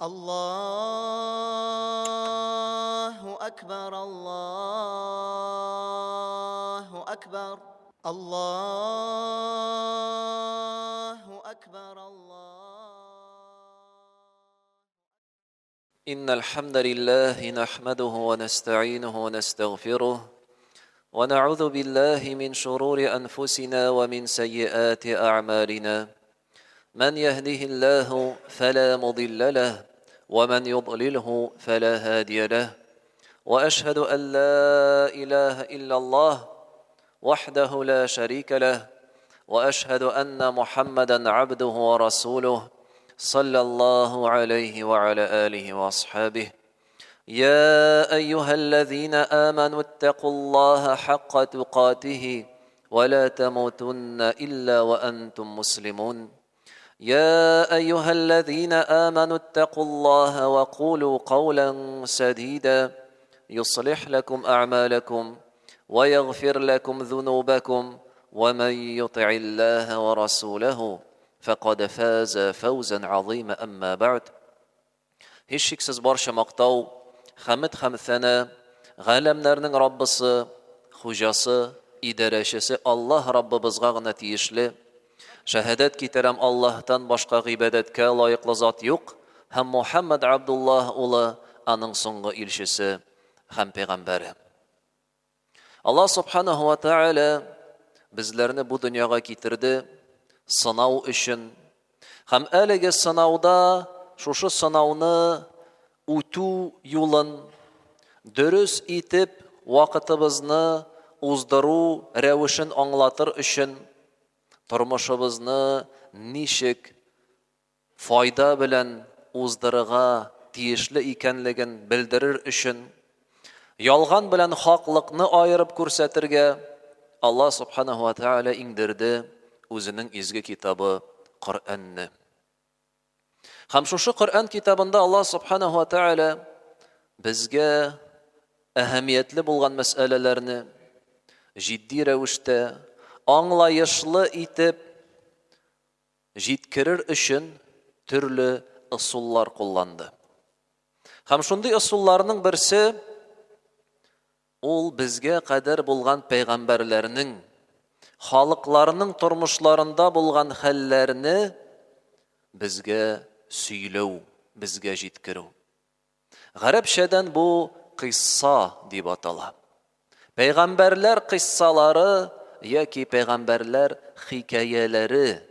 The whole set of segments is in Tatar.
Аллаһу әкбәр, Аллаһу әкбәр, Аллаһу әкбәр, Аллаһу. إن الحمد لله نحمده ونستعينه ونستغفره ونعوذ بالله من شرور أنفسنا ومن سيئات أعمالنا من يهده الله فلا مضل له ومن يضلله فلا هادي له وأشهد أن لا إله إلا الله وحده لا شريك له وأشهد أن محمدا عبده ورسوله صلى الله عليه وعلى آله وأصحابه يا أيها الذين آمنوا اتقوا الله حق تقاته ولا تموتن إلا وأنتم مسلمون يا أيها الذين آمنوا اتقوا الله وقولوا قولا سديدا يصلح لكم أعمالكم ويغفر لكم ذنوبكم ومن يطع الله ورسوله فقد فاز فوزا عظيما أما بعد Һичшиксез барча мактау, хәмед һәм сәна галәмнәрнең Раббысы, Хуҗасы, Идарәчесе Аллаһ Раббыбызга гына тиешле. Шәһадәт китерәм, Аллаһтан башка гыйбадәткә лаеклы зат юк һәм Мухәммәд Абдуллаһ улы аның соңгы илчесе һәм пәйгамбәре. Аллаһ Субханаһу ва Тааля безләрне бу дөньяга китерде сынау өчен. Һәм әлеге сынауда шушы сынауны үтү юлын дөрес итеп вакытыбызны уздыру рәвешен аңлатыр өчен тормышыбызны ничек файда белән уздырырга тиешле икәнлеген белдерер өчен, ялган белән хаклыкны аерып күрсәтергә Аллаһ Субханаһу ва Тәгалә иңдерде үзенең изге китабы Коръәнне. Һәм шушы Коръән китабында Аллаһ Субханаһу ва Тәгалә безгә әһәмиятле булган мәсьәләләрне җитди рәвештә, аңлаешлы итеп җиткерер өчен төрле ысуллар кулланды. Һәм шундый ысулларның берсе ул безгә кадәр булган пәйгамбәрләрнең, халыкларның тормышларында булган хәлләрне безгә сөйләү, безгә җиткерү. Гарәпчәдән бу кыйсса дип атала. Пәйгамбәрләр кыйссалары яки пәйгамбәрләр хикәяләре,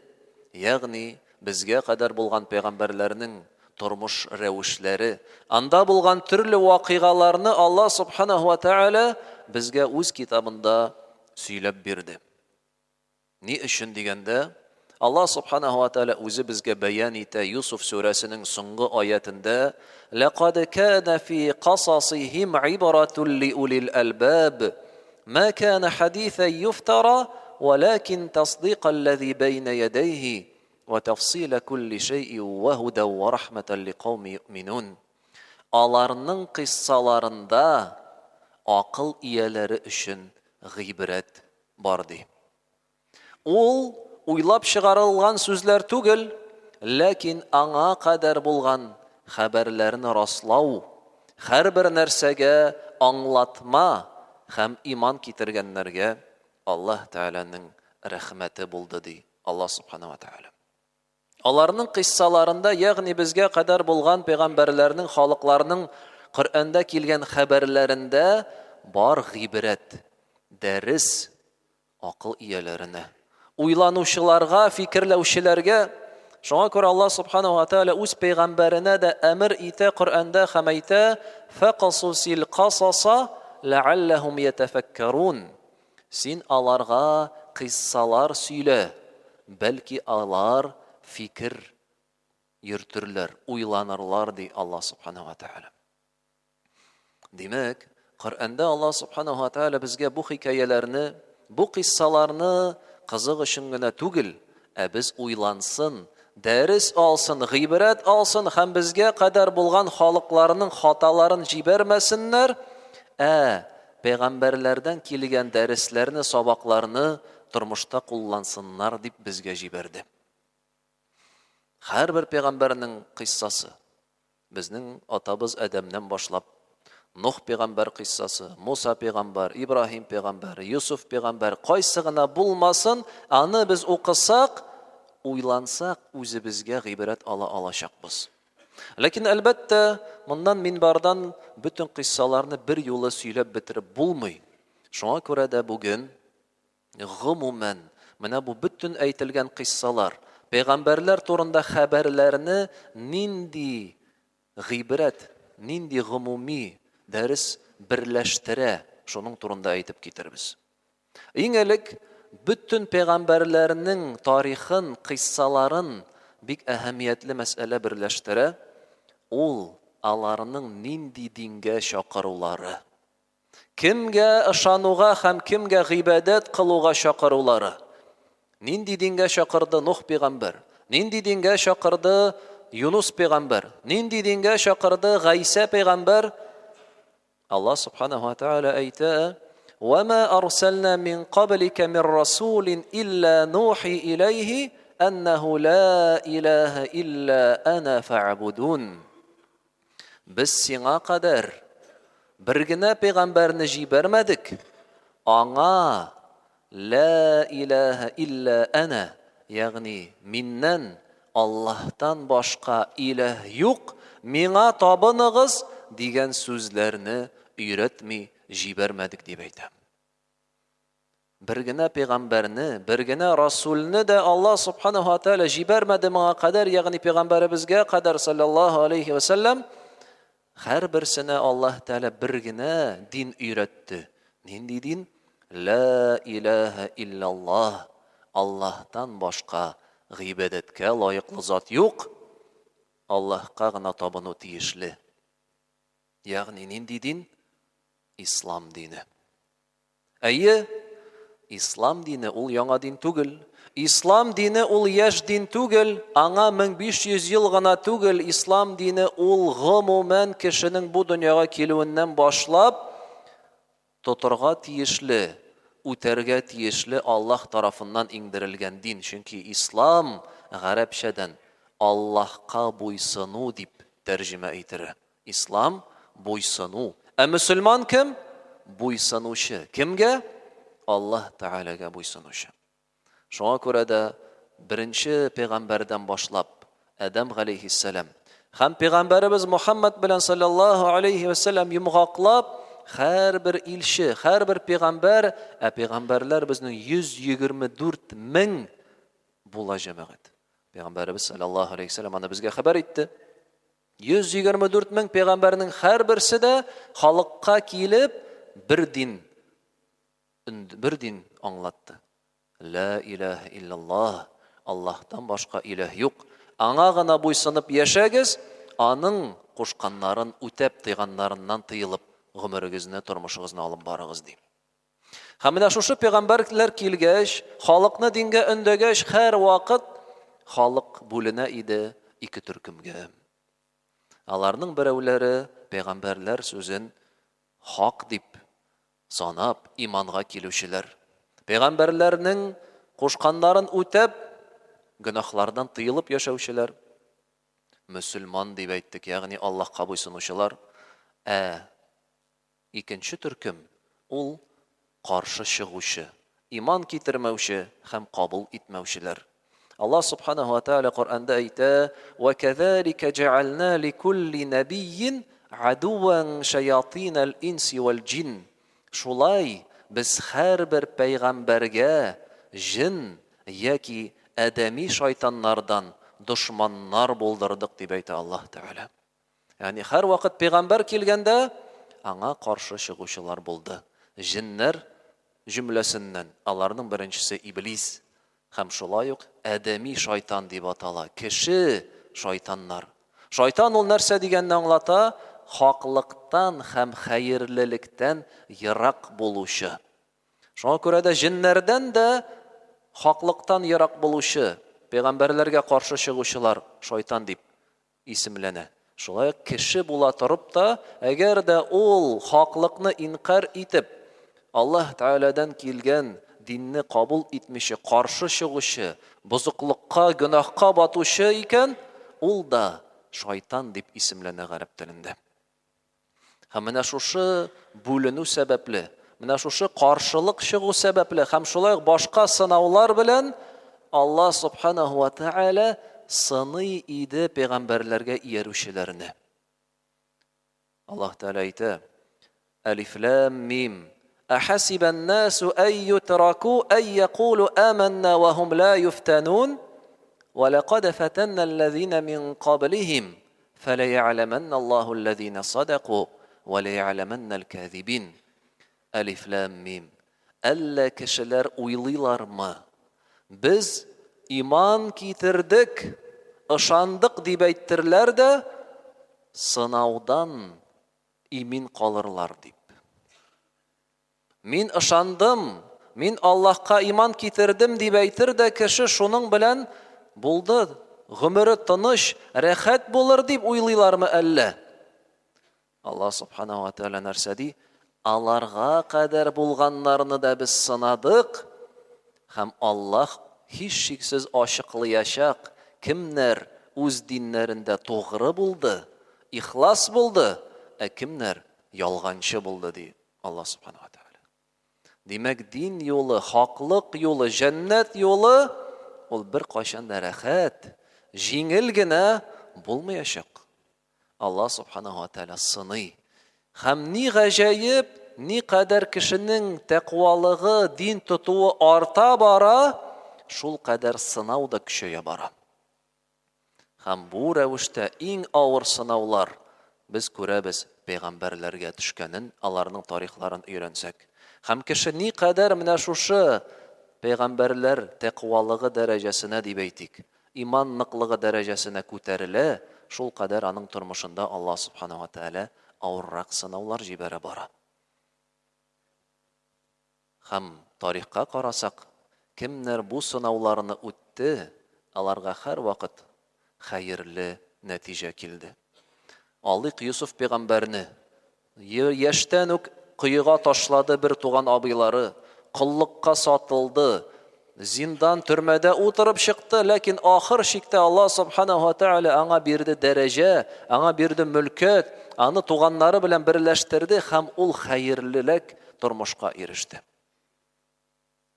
ягъни безгә кадәр булган пәйгамбәрләрнең тормыш рәвешләре, анда булган төрле вакыйгаларны Аллаһ Субханаһу ва Тәгалә безгә үз китабында сөйләп бирде. Ни өчен дигәндә, Аллаһ Субханаһу ва Тәгалә үзе безгә бәян итә Юсуф сүрәсенең соңгы аятендә, Ләкад кана фи касасихим гыйбратун ли улил әлбаб, ма кана хадисан юфтара, валакин тасдикаллази бәйнә ядәйһи, ва тафсила кулли шәйъин ва һудан ва рахматан ликауми юъминун. Аларның кыйссаларында акыл ияләре өчен гыйбрәт бар ди. Ул уйлап чыгарылган сүзләр түгел, ләкин аңа кадәр булган хәбәрләрне раслау, һәрбер нәрсәгә аңлатма һәм иман китергәннәргә Аллаһ Тәгаләнең рәхмәте булды, ди Аллаһ Субхана ва Тәгалә. Аларның кыйссаларында, ягъни безгә кадәр булган пәйгамбәрләрнең, халыкларның Коръәндә килгән хәбәрләрендә бар гыйбрәт, дәрес акыл ияләренә, уйланучыларга, фикерләүчеләргә. Шуңа күрә Аллаһ субханаһу ва тааля үз пәйгамбәренә дә әмер итә Коръәндә һәм әйтә: "Факасусил касаса ләалләһум ятәфәккәрун". Син аларга кыйссалар сөйлә, бәлки алар фикер йөртерләр, уйланырлар, ди Аллаһ Субханаһу ва Тәгалә. Димәк, Коръәндә Аллаһ Субханаһу ва Тәгалә безгә бу хикәяләрне, бу кыйссаларны кызык өчен генә түгел, ә без уйлансын, дәрес алсын, гыйбрәт алсын һәм безгә кадәр булган халыкларның хаталарын җибәрмәсеннәр, ә пәйгамбәрләрдән килгән дәресләрне, сабакларны тормышта куллансыннар дип безгә җибәрде. Һәрбер пәйгамбәрнең кыйссасы, Безнең атабыз Адәмнән башлап, Нух пәйгамбәр кыйссасы, Муса пәйгамбәр, Ибраһим пәйгамбәр, Юсуф пәйгамбәр, кайсы гына булмасын, аны без укысак, уйлансак, үзебезгә гыйбрәт ала алачакбыз. Ләкин, әлбәттә, моннан минбардан бөтен кыйссаларны бер юлы сөйләп бетереп булмый. Шуңа күрә дә бүген гомумән менә бу бөтен әйтелгән кыйссалар, пәйгамбәрләр турында хәбәрләрне нинди гыйбрәт, нинди гомуми дәрес берләштерә, шуның турында әйтеп китербез. Иң элек бөтен пәйгамбәрләрнең тарихын, кыйссаларын бик әһәмиятле мәсьәлә берләштерә, ул аларның нинди дингә чакырулары. Кемгә ышануга һәм кемгә гыйбадәт кылуга чакырулары. Нинди дингә чакырды Нух пәйгамбәр? Нинди дингә чакырды Юнус пәйгамбәр? Нинди дингә чакырды Гайсә пәйгамбәр? Аллаһ субханаһу ва тааля әйтә: "Ва ма арсална мин каблика мин расулин илля нухи илейхи аннаху ла илаһа илля ана фа'будун." Без сиңа кадәр бер генә пәйгамбәрне җибәрмәдек, аңа Лә иләһә илля әнә, ягъни миннән, Аллаһтан башка иләһ юк, миңа табыныгыз дигән сүзләрне өйрәтми җибәрмәдек дип әйтә. Бер генә пәйгамбәрне, бер генә расулны да Аллаһ субханаһу ва тааля җибәрмәде моңа кадәр, ягъни пәйгамбәребезгә кадәр саллаллаһу алейхи ва сәлләм. Һәрберсенә Аллаһ Тәгалә бер генә дин өйрәтте. Нинди дин? Ла илаһа иллаллаһ. Аллаһтан башка гыйбадәткә лаеклы зат юк. Аллаһка гына табыну тиешле. Ягъни нинди дин? Ислам дине. Әйе, ислам дине ул яңа дин түгел. Ислам дине ул яшь дин түгел, аңа 1500 ел гына түгел, ислам дине ул гомумән кешенең бу дөньяга килүеннән башлап тотырга тиешле, үтәргә тиешле Аллаһ тарафыннан иңдерелгән дин. Чөнки ислам гарәпчәдән Аллаһка буйсыну дип тәрҗемә ителә. Ислам, буйсыну. Ә мөселман кем? Буйсынучы. Кемгә? Аллаһ Тәгаләгә буйсынучы. Шуңа күрә дә беренче пәйгамбәрдән башлап, Адәм галәйһиссәлам һәм пәйгамбәребез Мухаммад белән саллаллаһу алейхи вәсәлләм йомгаклап, һәрбер илче, һәрбер пәйгамбәр, ә пәйгамбәрләр безнең 124 мең була җәмәгать. Пәйгамбәребез саллаллаһу алейхи вәсәлләм аны безгә хәбәр итте. 124 мең пәйгамбәрнең һәрберсе дә халыкка килеп бер дин бер дин аңлатты. Ла илаһа иллаллаһ, Аллаһтан башка илаһ юк. Аңа гына буйсынып яшәгез, аның кушканнарын үтәп, тыйганнарыннан тыелып гомерегезне, тормышыгызны алып барыгыз ди. Һәм менә шушы пәйгамбәрләр килгәч, халыкны дингә өндәгәч, һәрвакыт халык бүленә иде ике төркемгә. Аларның берәүләре пәйгамбәрләр сүзен хак дип санап, иманга килүчеләр. Пәйгамбәрләрнең кушканнарын үтәп, гөнаһлардан тыелып яшәүчеләр. Мөселман дип әйттек, ягъни Аллаһка буйсынучылар. Ә Икенче төркем, ул каршы чыгучы, иман китермәүче һәм кабул итмәүчеләр. Аллаһ Субханаһу ва Тааля Коръәндә әйтә, Ва кәзалика җәгальна ликулли нәбийин адуван шаятинал инси вәл җин. Шулай без һәрбер пәйгамбәргә җен яки адәми шайтаннардан дошманнар булдырдык, дип әйтә Аллаһ Тәгалә. Ягъни һәрвакыт пәйгамбәр килгәндә аңа каршы чыгучылар булды. Җеннәр җөмләсеннән аларның беренчесе иблис һәм шулай ук адәми шайтан дип атала, кеше шайтаннар. Шайтан ул нәрсә дигәнне аңлата? Хаклыктан һәм хәерлелектән ерак булучы. Шуңа күрә дә җеннәрдән дә хаклыктан ерак булучы, пәйгамбәрләргә каршы чыгучылар шайтан дип исемләнә. Шулай ук кеше була торып та, әгәр дә ул хаклыкны инкарь итеп, Аллаһ Тәгаләдән килгән динне кабул итмичә каршы чыгучы, бозыклыкка, гөнаһка батучы икән, ул да шайтан дип исемләнә гарәп телендә. Һәм менә шушы бүленү сәбәпле, менә шушы каршылык чыгу сәбәпле һәм шулай ук башка сынаулар белән Аллаһ субханаһу ва тааля сыный иде пәйгамбәрләргә иярүчеләрне. Аллаһ Тәгалә әйтә, Әлиф ләм мим. Әхәсибән насу әй ютраку әй якулу аманна ва хум ла юфтанун. Ва лакад фатанна аллазина мин каблихим фәләйәгъләмәннә Аллаһу аллазина садаку ва ләйәгъләмәннә аль-казибин. Әлиф ләм мим. Әллә кешеләр уйлыйлармы? Без иман китердек, ышандык дип әйттерләр дә, сынаудан имин калырлар дип. Мин ышандым, мин Аллаһка иман китердем дип әйтер дә кеше шуның белән булды, гомере тыныч, рәхәт булыр дип уйлыйлармы әллә? Аллаһ Субханаһу ва Тәгалә нәрсә ди? Аларга кадәр булганнарны да без сынадык, һәм Аллаһ һичшиксез ачыклыячак, кемнәр үз диннәрендә тугры булды, ихлас булды, ә кемнәр ялганчы булды, ди Аллаһ Субханаһу ва Тәгалә. Димәк, дин юлы, хаклык юлы, җәннәт юлы ул беркайчан да рәхәт, җиңел генә булмаячак. Аллаһ Субханаһу ва Тәгалә сыный. Һәм ни гаҗәеп, ни кадәр кешенең тәкъвалыгы, дин тотуы арта бара, шул кадәр сынау да көчәя бара. Һәм бу рәвештә иң авыр сынаулар без күрәбез пәйгамбәрләргә төшкәнен, аларның тарихларын өйрәнсәк. Һәм кеше ни кадәр менә шушы пәйгамбәрләр тәкъвалыгы дәрәҗәсенә дип әйтик, иман ныклыгы дәрәҗәсенә күтәрелә, шулкадәр аның тормышында Аллаһ Субханаһу ва Тәгалә авыррак сынаулар җибәрә бара. Һәм тарихка карасак, кемнәр бу сынауларны үтте, аларга һәрвакыт хәерле нәтиҗә килде. Алыйк Йосыф пәйгамбәрне. Яшьтән үк коега ташлады бер туган абыйлары, коллыкка сатылды, зиндан, төрмәдә утырып чыкты, ләкин ахыр чиктә Аллаһ Субханаһу ва Тәгалә аңа бирде дәрәҗә, аңа бирде мөлкәт, аны туганнары белән берләштерде һәм ул хәерлелек тормышка иреште.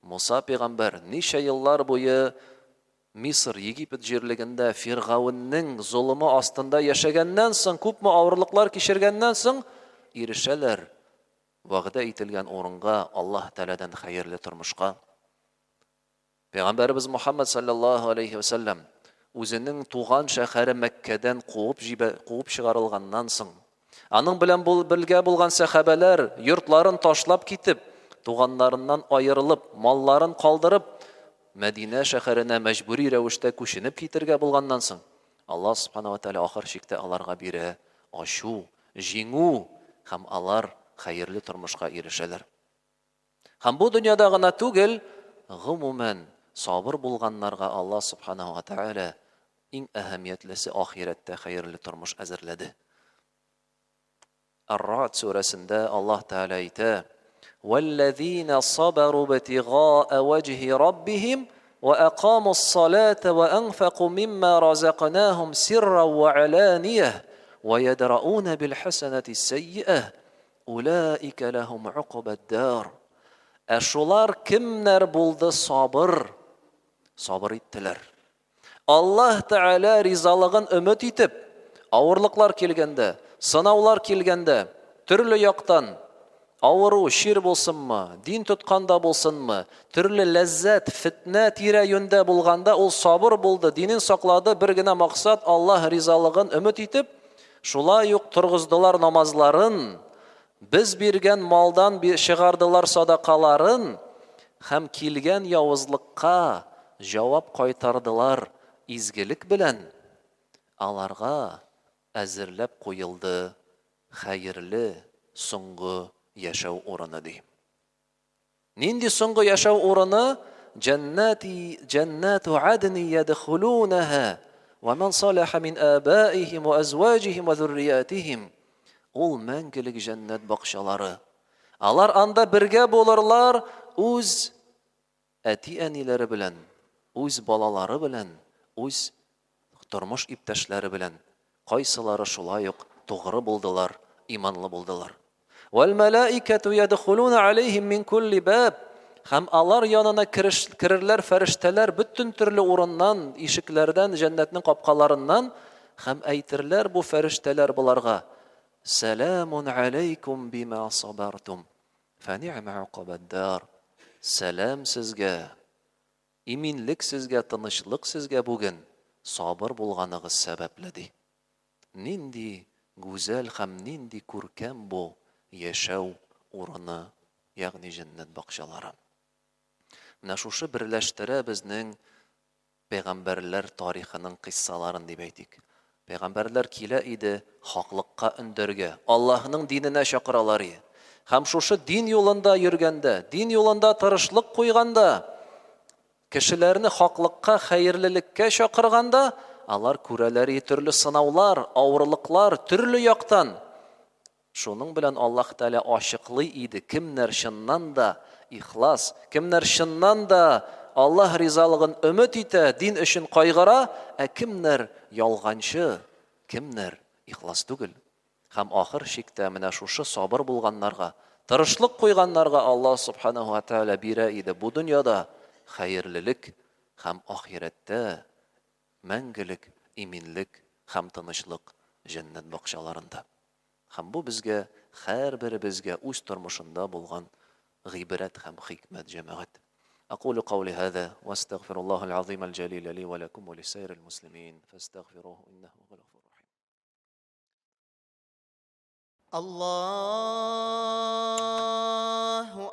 Муса пәйгамбәр ничә еллар буе Мисыр, Египет җирлегендә Фиргавеннең золымы астында яшәгәннән соң, күпме авырлыклар кичергәннән соң, ирешәләр вәгъдә ителгән урынга, Аллаһ Тәгаләдән хәерле тормышка. Пәйгамбәребез Мухаммад саллаллаһу алейһи вә сәлләм үзенең туган шәһәре Мәккәдән куып җибә, куып чыгарылганнан соң, аның белән бул, бергә булган сәхабәләр йортларын ташлап китеп, туганнарыннан аерылып, малларын калдырып, Мәдинә шәһәренә мәҗбүри рәвештә күченеп китергә булганнан соң, Аллаһ Субхана ва Тәгалә ахыр чиктә аларга бирә ачу, җиңү һәм алар хәерле тормышка ирешәләр. Һәм бу дөньяда гына түгел, гомумән, сабыр булганнарга Аллаһ Субханаһу ва Тәгалә иң әһәмиятлесе ахирәттә хәерле тормыш әзерләде. Ар-Рад сүрәсендә Аллаһ Тәгалә әйтә: "Вәлләзина сабару бтигаа вәҗһи раббихим ва акамус-салата ва анфаку мимма разакнахум сирран ва аланиях ва ядрауна бил хасанати-ссәйиәһ Улаика ләһум укубад-дар. Ә шулар кемнәр булды сабыр? Сабыр иттеләр. Аллаһ Тәгалә ризалыгын өмет итеп, авырлыклар килгәндә, сынаулар килгәндә, төрле яктан авыру, чир булсынмы, дин тотканда булсынмы, төрле ләззәт, фетнә тирә-юньдә булганда ул сабыр булды, динен саклады, бер генә максат, Аллаһ ризалыгын өмет итеп, Шулай ук торгыздылар намазларын, Без биргән малдан чыгардылар садакаларын һәм килгән явызлыкка җавап кайтардылар изгелек белән, аларга әзерләп куелды хәерле соңгы яшәү урыны, ди. Нинди соңгы яшәү урыны? Җәннәти җәннәту адни ядхулунаһа ва ман салаха мин абаихим ва азваҗихим ва зурриятихим. Ул мәңгелек җәннәт бакчалары. Алар анда бергә булырлар үз әти-әниләре белән, үз балалары белән, үз тормыш иптәшләре белән. Кайсылары шулай ук тугры булдылар, иманлы булдылар. Вәл мәләикәту ядхулуна алейһим мин кулли баб. Һәм алар янына кереш, керерләр фәрештәләр бөтен төрле урыннан, ишекләрдән, җәннәтнең капкаларыннан, һәм әйтерләр бу фәрештәләр боларга: Сәламун алейкум бима сабартум. Фәни'мә укабаддар. Сәлам сезгә, иминлек сезгә, тынычлык сезгә бүген сабыр булганыгыз сәбәпле, ди. Нинди гүзәл һәм нинди күркәм бу яшәү урыны, ягъни җәннәт бакчалары. Менә шушы берләштерә безнең пәйгамбәрләр тарихының кыйссаларын дип әйтик. Пәйгамбәрләр килә иде хаклыкка өндәргә, Аллаһның диненә чакыралар иде. Һәм шушы дин юлында йөргәндә, дин юлында тырышлык куйганда, кешеләрне хаклыкка, хәерлелеккә чакырганда, алар күрәләр иде төрле сынаулар, авырлыклар төрле яктан. Шуның белән Аллаһ Тәгалә ачыклый иде, кемнәр чыннан да ихлас, кемнәр чыннан да Аллаһ ризалыгын өмет итә, дин өчен кайгыра, ә кемнәр ялганчы, кемнәр ихлас түгел. Һәм ахыр чиктә менә шушы сабыр булганнарга, тырышлык куйганнарга Аллаһ Субханаһу ва Тәгалә бирә иде бу дөньяда хәерлелек һәм ахирәттә мәңгелек иминлек һәм тынычлык җәннәт бакчаларында. Һәм бу безгә, һәрберебезгә үз тормышында булган гыйбрәт һәм хикмәт, җәмәгать. Акулу каули һаза ва астагфируллаһал азимал җәлил ли ва ләкум ва лисаирил муслимин фастагфируһу иннаһу хувал гафурur рахим. Аллаһу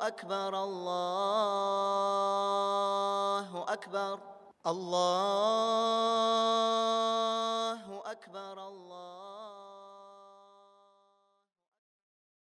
акбар, Аллаһу акбар, Аллаһу